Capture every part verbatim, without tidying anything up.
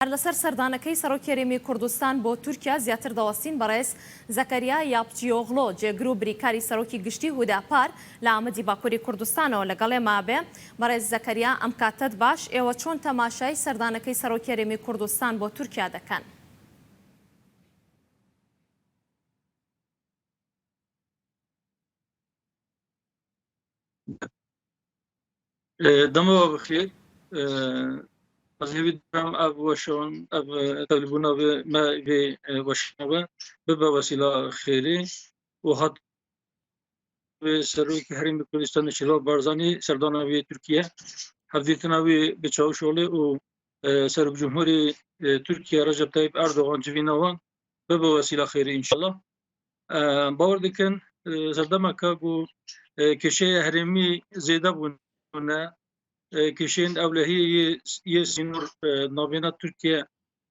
هەر لەسەر سەردانەکەی سەرۆکی هەرێمی کوردستان بۆ تورکیا زیاتر دەوەستین. بەڕێز زەکەریا یاپچیۆغلۆ، جێگر و بریکاری سەرۆکی گشتی هوداپار لە ئامەدی باکووری کوردستانەوە لەگەڵێ مابێ. بەڕێز زەکەریا، ئەم کاتەت باش. ئێوە چۆن تەماشای سەردانەکەی سەرۆکی هەرێمی کوردستان بۆ تورکیا دەکەن؟ Dema we bi xêr. Ez hêvî dikim ev weşan, ev tevlîbûna vê me vê weşana we bibe wesîla xêrê û hat vê Serokê Herêmê Kurdistanê Şêrvan Barzanî serdana wê Tirkiye, hevdîtina wê bi Çavuşoglê û Serokcumhurê Tirkiye Recep Tayyip Erdogan civîna wan bibe wesîla xêrê înşallah. Bawer dikin serdemeke ku kêşeya herêmî zêde bûne, kêşeyên ewlehiyê yê, yê sînor navbêna Tirkiye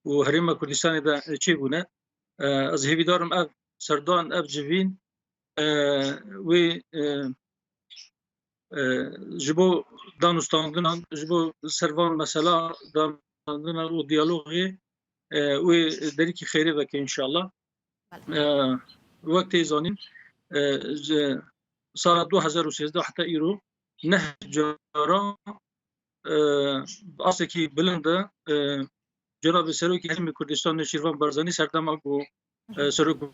û Herêma Kurdistanê de çêbûne. Ez hêvîdar im ev serdan, ev civîn wê ji bo danûstandinan, ji bo ser van mesela danûstandinan û diyalogê wê derîkî xêrê veke înşallah. Wek tê zanîn, ji sala du hezar û sêzdeh heta îro neh cara bi astekî bilind de Cenabê Serokê Herêmê Kurdistanê Şêrvan Barzanî serdema ku Serok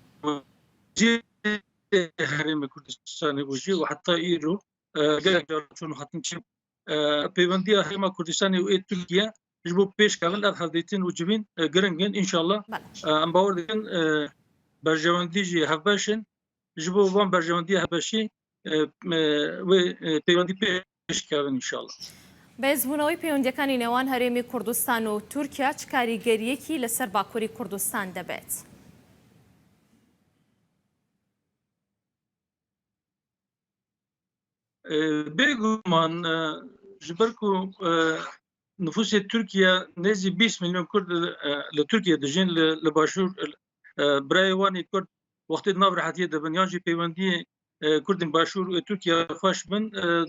Herêmê Kurdistanê bû jî û heta îro gelek cara çûn û hatin çê. Peywendiya Herêma Kurdistanê û ê Tirkiye ji bo pêşkevin ev hevdîtin û civîn giring in. Înşallah em bawer dikin berjewendî jî hevbeş in. Ji bo van berjewendiya hevbeşî wê peywendî pêş kevin înşallah. بە هێزبوونەوەی پەیوەندییەکانی نێوان هەرێمی کوردستان و تورکیا چ کاریگەرییەکی لەسەر باکووری کوردستان دەبێت؟ Bêguman, ji ber ku nifûsê Tirkiye nêzî bîst milyon Kurd li Tirkiye dijîn, li Başûr birayê wan ê Kurd wextê di nav rehetiyê de bin yan jî peywendiyê Kurdên Başûr û Tirkiye xweş bin,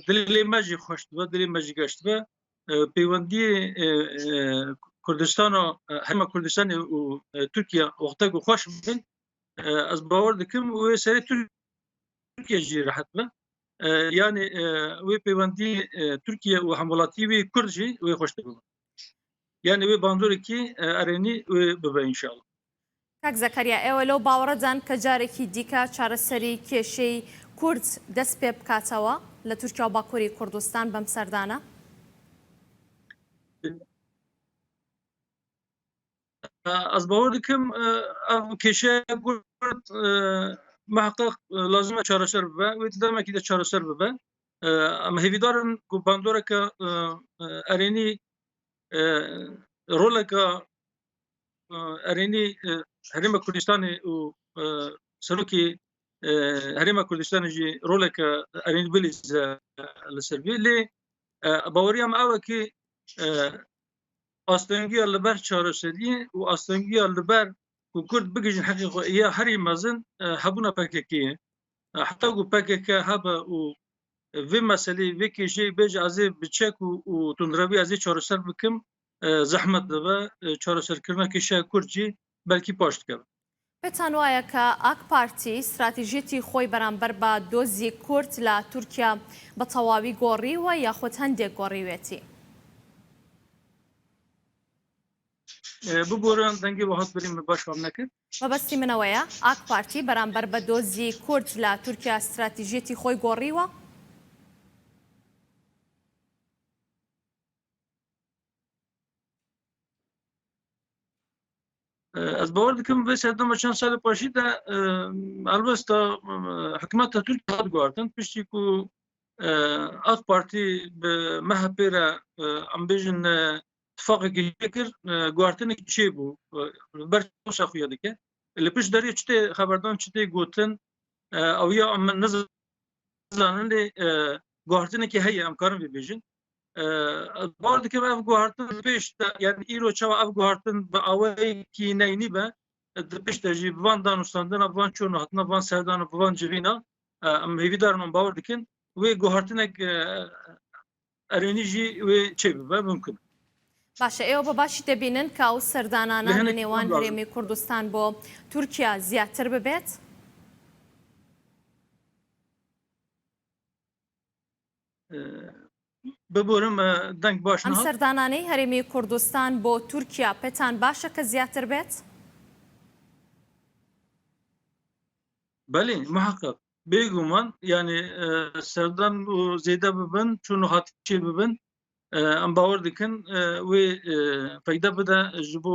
dilê me jî xweş dibe, dilê me jî geş dibe. Peywendiyê Kurdistana, Herêma Kurdistanê û Tirkiye wexte ku xweş bin, ez bawer dikim wê serê Tirkiye jî rehet be. Yanî wê peywendî Tirkiye û hemwelatî wê Kurd jî wê xweş dibe. Yanî wê bandorekî erênî wê bibe înşallah. کاک زەکەریا، ئێوە لەو باوەڕەدان کە جارێکی دیکە چارەسەری کێشەی کورد دەست پێ بکاتەوە لە تورکیا و باکووری کوردستان بەم سەردانە؟ Ez bawer dikim ev kêşeya Kurd miheqeq lazim e çareser bibe, wê di demekî de çareser bibe. Em hêvîdar in ku bandoreke erênî, roleke erênî Herêma Kurdistanê û serokê Herêma Kurdistanê jî roleke erênî bilîze li ser vê. Lê baweriya me ew e ku astengiya li ber çareseriyê û astengiya li ber ku Kurd bigihîjin heqê xwe ya herî mezin hebûna P K K ye. Heta ku P K K hebe û vê meselê, vê kêşeyê bêje ez ê bi çek û, û tundrevî ez ê çareser bikim, zehmet dibe. Çareserkirina kêşeya Kurd jî belkî paş dikeve. پێتان وایە کە ئاک پارتی استراتیژیەتی خۆی بەرامبەر بە دۆزی کورد لە تورکیا بە تەواوی گۆڕیوە یاخود هەندێک گۆڕیوێتی؟ Biborin dengê we hat birî min baş fam nekir. مەبەستی منەوەیە، ئاک پارتی بەرامبەر بە دۆزی کورد لە تورکیا استراتیژیەتی خۆی گۆڕیوە؟ Ez bawer dikim vê serdema çend salê paşî de helbesta hikûmeta Tirkiye hat guhartin. Piştî ku AK Partî bi MHP re em bêjin tifaqekî çêkir, guhartinekî çêbû, li ber wisa xuya dike. Li pişt derê çi tê xeberdan, çi tê gotin, ew ya em nizanin lê guhartinekî heye, em karin vê bêjin. Ez bawer dikim ev guhartin pêş de, yani îro çawa ev guhartin bi awayekî neynî be, di pişt de jî bi van danûstandina, bi van çûna hatina, bi van serdana, bi van civîna, em hêvîdar in, em bawer dikin wê guhartinek erênî jî wê çêbibe, mimkun e. باشە، ئێوە بە باشی دەبینن کە ئەو سەردانانە لە نێوان هەرێمی کوردستان بۆ تورکیا زیاتر ببێت؟ ببورم دەنگ باش ئەم سەردانانەی هەرێمی کوردستان بۆ تورکیا پێتان باشە کە زیاتر بێت؟ بەێ، محقق، بێگومان، یعنی سەردان و زێدە ببن، چون و هاتیچێ ببن، ئەم باوەڕ دەکەن وێ فەیدە بدە ji بۆ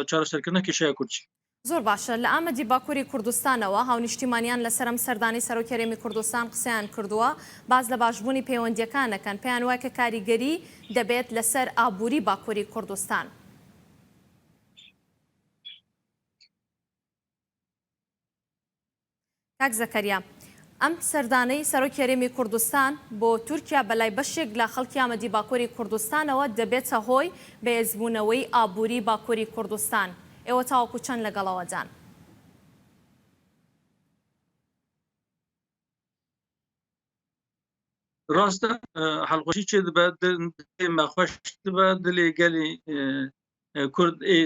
چارەسەرکردنە کێشەیە کوردچی. زۆر باشە. لە ئامەدی باکووری کوردستانەوە هاونیشتیمانیان لەسەر ئەم سەردانەی سەرۆکی هەرێمی کوردستان قسەیان کردووە. باز لە باشبوونی پەیوەندیەکان دەکەن. پێیان وایە کە کاریگەری دەبێت لەسەر ئابووری باکووری کوردستان. کاک زەکەریا، ئەم سەردانەی سەرۆکی هەرێمی کوردستان بۆ تورکیا بەلای بەشێک لە خەڵکی ئامەدی باکووری کوردستانەوە دەبێتە هۆی بەهێزبوونەوەی ئابووری باکووری کوردستان. ئێوە تاوەکو چەند لەگەڵەوەدان؟ Rast e, helxweşî çê dibe, dilê me xweş dibe, dilê gelê Kurd ê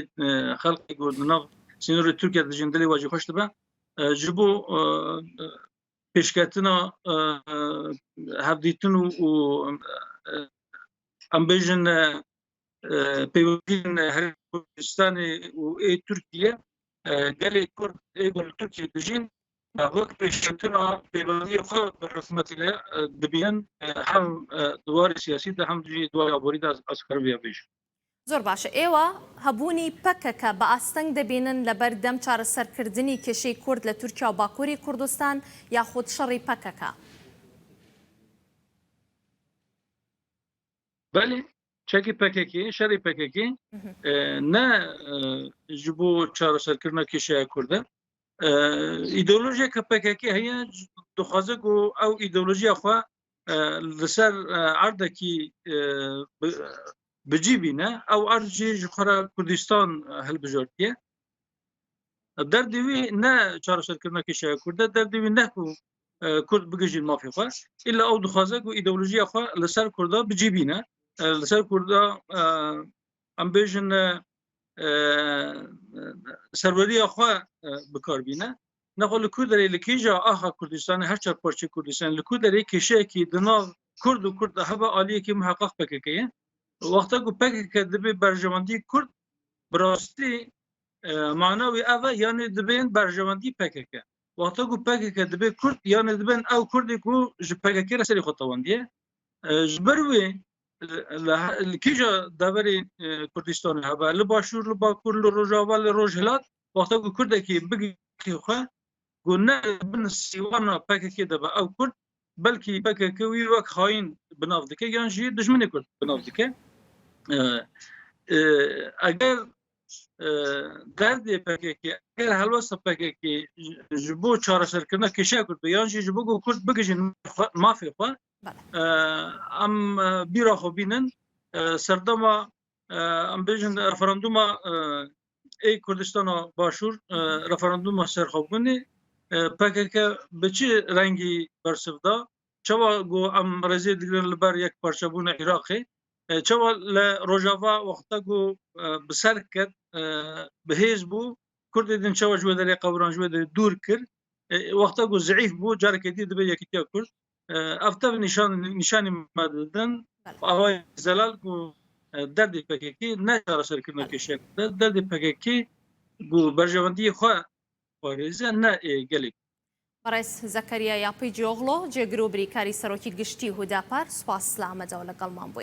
xelkê ku di nav sînorê Tirkiye dijîn dilê we jî xweş dibe. Ji bo pêşketina hevdîtin û, û em bêjin peywendiyên Herêma Kurdistanê û ê Tirkiye, gelê Kurd ê ku li Tirkiye dijîn, wek pêşketina peywendiyê xwe bi hikûmetê re dibînin, hem di warê siyasî de hem jî di warê aborî de ez, ez karim vê bêjim. زۆر باشە. ئێوە هەبوونی پەکەکە بە ئاستەنگ دەبینن لەبەر دەم چارەسەرکردنی کێشەی کورد لە تورکیا و باکووری کوردستان یاخود شەڕی پەکەکە؟ Belê, çekî P K K, şerê P K K, e, ne, e, ji bo çareserkirina kêşeya Kurd e. E, îdeolojiyeke P K K heye, dixwaze ku ew îdeolojiya xwe, e, li ser, e, erdekî, e, bi, bi cî bîne. Ew erd jî ji xwe re Kurdistan, e, hilbijartiye. Derdê wî ne çareserkirina kêşeya Kurd e, derdê wî ne ku, e, Kurd bigihîjin mafê xwe. Îlla ew dixwaze ku îdeolojiya xwe li ser Kurda bi cî bîne. E, li ser Kurda, e, em bêjin, e, e, serweriya xwe, e, bi kar bîne. Nexwe li ku derê, li kîja axa Kurdistanê, her çar parçeyê Kurdistanê, li ku derê kêşeyekî di nav Kurd û Kurd de hebe, aliyekî muheqeq P K K ye. Wexta ku P K K dibe berjewendî Kurd, bi rastî, e, mana wî ev e, yanê dibên berjewendî P K K. Wexta ku P K K dibe Kurd, yanê dibên ew Kurdê ku ji P K K re serê xwe tewandiye. E, ji ber wê, li, li, li kîja deverê, e, Kurdistanê hebe, li Başûr, li Bakur, li Rojava, li Rojhilat, wexta ku Kurdekî bigihî xwe, ku ne bin sîwana P K K de be ew Kurd, belkî P K K wî wek xayîn bi nav dike, yan jî dijminê Kurd bi nav dike. E, e, eger, e, derdê P K K, eger helwesta P K K ji bo çareserkirina kêşeya Kurd be, yan jî ji bo ku Kurd bigihîjin xwe, mafê xwe, Belê. e, em, e, bîra xwe bînin, e, serdema, e, em bêjin referanduma, e, ê Kurdistana Başûr, e, Hı hı. referanduma serxwebûnê, e, P K K bi çi rengî bersiv da? Çawa ku em rêzê digirin li ber yekparçebûna Iraqê? E, çawa li Rojava wexta ku, e, bi ser ket, e, bi hêz bû, Kurdê din çawa ji wê derê qewiran, ji wê derê dûr kir? E, wexta ku zeîf bû, carekê dî dibe yekîtiya Kurd. E, ev tev nîşan, nîşanî me didin. Belê. Avayê zelal ku, e, derdê P K K ne çareserkirina Belê. kêşeya Kurd e, derdê P K K ku berjewendiyê xwe parêze, ne ê gelê Kurd. بەڕێز زەکەریا یاپی جیۆغلۆ، جێگر و بریکاری سەرۆکی گشتی هوداپار، سوپاس لە ئامەدەوە لەگەڵمان بووی.